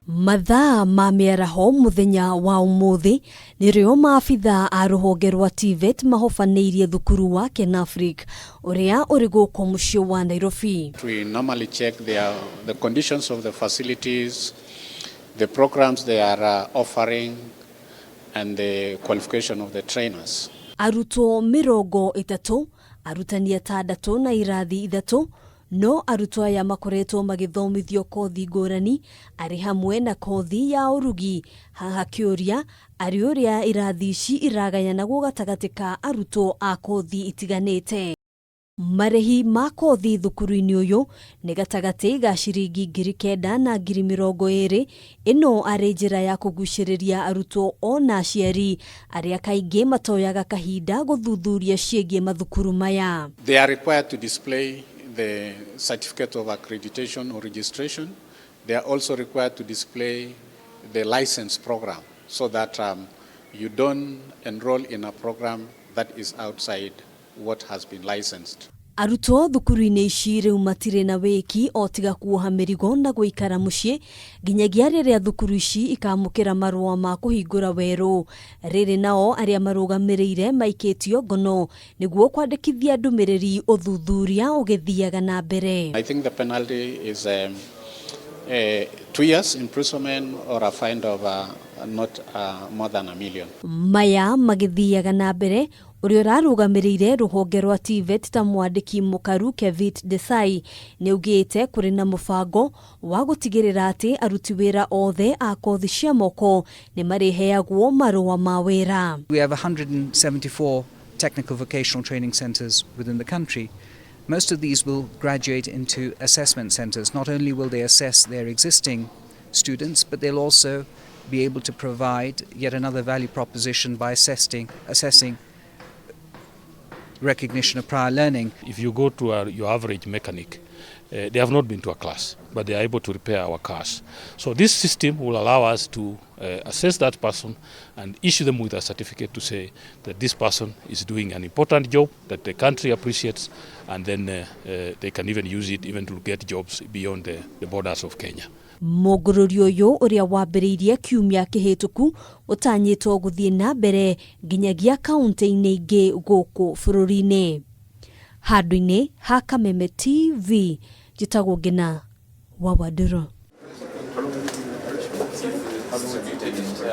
Mathaa ma mĩaraho mũthenya wa ũmũthĩ nĩrĩo maabithaa a rũhonge rwa TVET mahobanĩirie thukuru wa Kenafric ũrĩa ũrĩ gũkũ mũciĩ wa Nairobi. We normally check the conditions of the facilities, the programs they are offering, and the qualification of the trainers. Arutwo 30, arutani 6 na irathi 3. No arutwo aya makoretwo magĩthomithio kothi ngũrani, arĩ hamwe na kothi ya ũrugi. Haha kĩũria arĩ ũrĩa irathi ici iragayanagwo gatagatĩ ka arutwo a kothi itiganĩte. Marĩhi ma kothi thukuru-inĩ ũyũ nĩ gatagatĩ ga ciringi 9,000 na 20,000. Ĩno arĩ njĩra ya kũgucĩrĩria arutwo ona aciari arĩa kaingĩ matoyaga kahinda gũthuthuria ciĩgiĩ mathukuru maya. They are required to display the certificate of accreditation or registration. They are also required to display the license program so that you don't enroll in a program that is outside what has been licensed. Arutwo thukuru-inĩ ici rĩu matirĩ na wĩki o tiga kuoha mĩrigo na gũikara mũciĩ nginyagia rĩrĩa thukuru ici ikamũkĩra marũa ma kũhingũra werũ. Rĩrĩ nao arĩa marũgamĩrĩire maikĩtio ngono nĩguo kwandĩkithia ndũmĩrĩri ũthuthuria ũgĩthiaga na mbere. I think the penalty is 2 years imprisonment or a fine of not more than 1 million. Maya magĩthiaga na mbere, ũrĩa ũrarũgamĩrĩire rũhonge rwa TVET ta mwandĩki mũkaru Kevit Desai nĩ augĩte kũrĩ na mũbango wa gũtigĩrĩra atĩ aruti wĩra othe a kothi cia moko nĩ marĩheagwo marũa ma wĩra. We have 174 technical vocational training centers within the country. Most of these will graduate into assessment centers. Not only will they assess their existing students, but they'll also be able to provide yet another value proposition by assessing recognition of prior learning. If you go to your average mechanic, they have not been to a class, but they are able to repair our cars. So this system will allow us to assess that person and issue them with a certificate to say that this person is doing an important job that the country appreciates, and then they can even use it even to get jobs beyond the borders of Kenya. Mũngũrũri ũyũ ũrĩa wambĩrĩirie kiumia kĩhĩtũku ũtanyĩtwo gũthiĩ na mbere nginyagia kaunti-inĩ ingĩ gũkũ bũrũri-inĩ. Handũ-inĩ ha Kameme TV, njĩtagwo Ngina wa Wandũrũ.